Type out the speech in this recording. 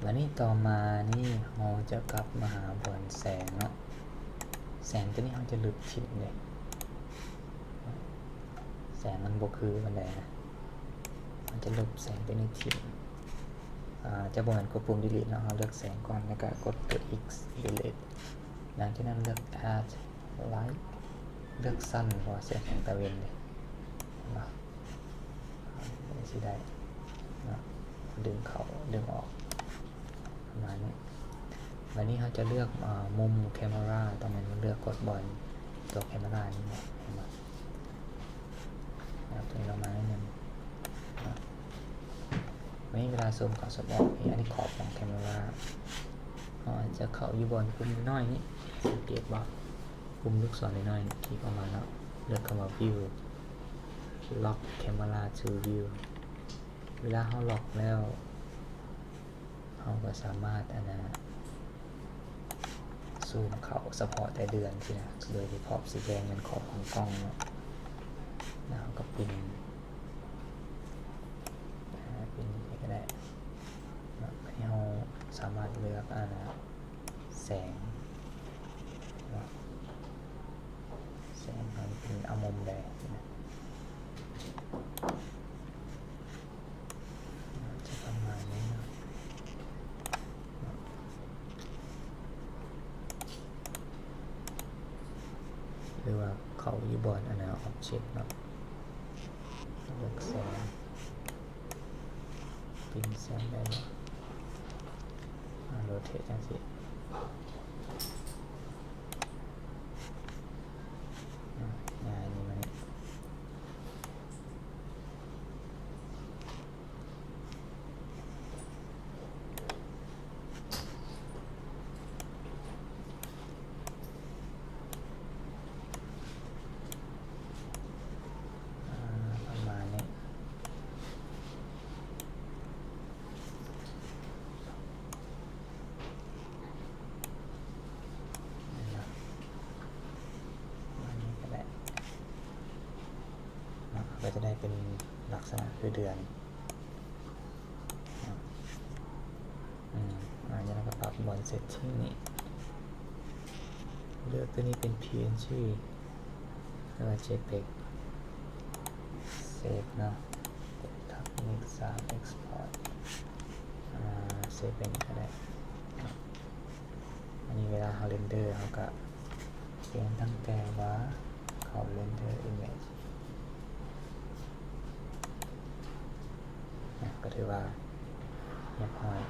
ບາດນີ້ຕໍ່ມານີ້ເຮົາຈະກັບມາຫາບ່ອນແສງເນາະ. ແສງຕົວນີ້ເຮົາຈະລຶບຖິ້ມເດ້ ແສງມັນບໍ່ຄືປານໃດນະ. ເຮົາຈະລຶບແສງຕົວນີ້ຖິ້ມ ອາ ຈະບໍ່ແມ່ນກົດປຸ່ມ delete ເນາະ. ເຮົາເລືອກແສງກ່ອນ ແລ້ວກະກົດຕົວ x delete. ຫຼັງຈາກນັ້ນເລືອກ add light ເລືອກຊັ້ນ ເພາະວ່າແສງຕາເວັນເດ້ ເຫັນບໍ່? ຊິໄດ້ເນາະ ດຶງເຂົ້າດຶງອອກປະມານນີ້. ບາດນີ້ເຮົາຈະເລືອກ ອາ ມຸມ camera ຕ້ອງແມ່ນເລືອກກົດບ່ອນຕົວ camera ນີ້ເນາະ ເຫັນບໍ່? ເອົາຕົວນີ້ລົງມາໜ້ອຍໜຶ່ງເນາະ. ບາດນີ້ເວລາຊູມເຂົ້າຊູມອອກນີ້ ອັນນີ້ຂອບຂອງ camera ເຮົາອາດຈະເຂົ້າຢູ່ບ່ອນປຸ່ມນ້ອຍນີ້ ສັງເກດບໍ່? ປຸ່ມລູກສອນນ້ອຍໆນີ້ ຄລິກອອກມາເນາະ ເລືອກຄຳວ່າ view lock camera to view. ເວລາເຮົາ lock ແລ້ວ ເຮົາກໍສາມາດ ອັນນະ ຊູມເຂົ້າສະເພາະແຕ່ເດືອນຊີ້ນະ ໂດຍທີ່ຂອບສີແດງແມ່ນຂອບຂອງກ້ອງເນາະ. ແລ້ວເຮົາກໍປິ່ນ ອາ ປິ່ນນີ້ກໍໄດ້ເນາະ ໃຫ້ເຮົາສາມາດເລືອກ ອັນນະ ແສງເນາະ ແສງເຮົາເປັນເອົາມຸມໃດນະ. ຈະປະມານນີ້ເນາະ ຫຼືວ່າເຂົ້າຢູ່ບ່ອນອັນນະ object ເນາະ ເລືອກແສງ ປິ່ນແສງໄດ້ເນາະ ອາ rotate ຈັ່ງຊີ້ ອາ ຍ້າຍນີ້ມານີ້. ອາ ປະມານນີ້ ປະມານນີ້ກໍໄດ້ເນາະ ກໍຈະໄດ້ເປັນລັກສະນະຄືເດືອນ ອືມ ອາ ແລ້ວກໍປັບບ່ອນ setting ນີ້ ເລືອກຕົວນີ້ເປັນ PNG ຫຼືວ່າ JPEG save ເນາະ ກົດທັບເລກສາມ export ອາ save ໄປນີ້ກໍໄດ້ເນາະ. ອັນນີ້ເວລາເຮົາ render ເຮົາກະປ່ຽນຕັ້ງແຕ່ວ່າເຂົ້າ render image ນະ ກໍຖືວ່າຮຽບຮ້ອຍ